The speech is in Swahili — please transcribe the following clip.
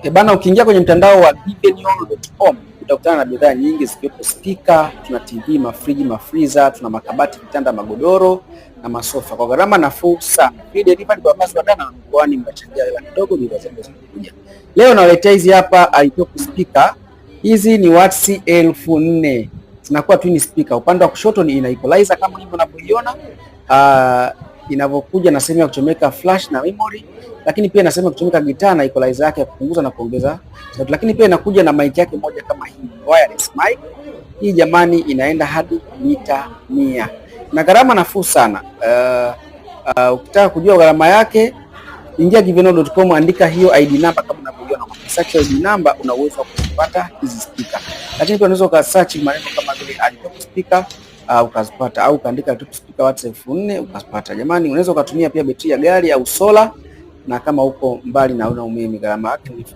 E bana, ukiingia kwenye mtandao wa givenall.com utakutana na bidhaa nyingi zikiwepo spika, tuna TV, mafriji, mafriza, tuna makabati, vitanda, magodoro na masofa kwa gharama nafuu sana. Free delivery kwa wakazi wa Dar na mkoani, mnachangia hela kidogo, bidhaa zenu zinakuja. Leo nawaletea hizi hapa Alitop speaker. Hizi ni watts 4000, zinakuwa twin speaker. Upande wa kushoto ni ina equalizer kama hivyo unavyoiona, inavyokuja na sehemu ya kuchomeka flash na memory, lakini pia na sehemu ya kuchomeka gitaa na equalizer yake ya kupunguza na kuongeza sauti, lakini pia inakuja na mic yake moja kama hii wireless mic. Hii jamani, inaenda hadi mita 100 na gharama nafuu sana. Ukitaka kujua gharama yake, ingia givenall.com, andika hiyo ID number kama unavyoiona. Kwa search ID number una uwezo wa kupata hizi speaker, lakini pia unaweza ukasearch maneno kama vile Alitop speaker ukazipata, au ukaandika Alitop speaker watts 4000 ukazipata. Jamani, unaweza ukatumia pia betri ya gari au sola, na kama uko mbali na una umeme, gharama yake ni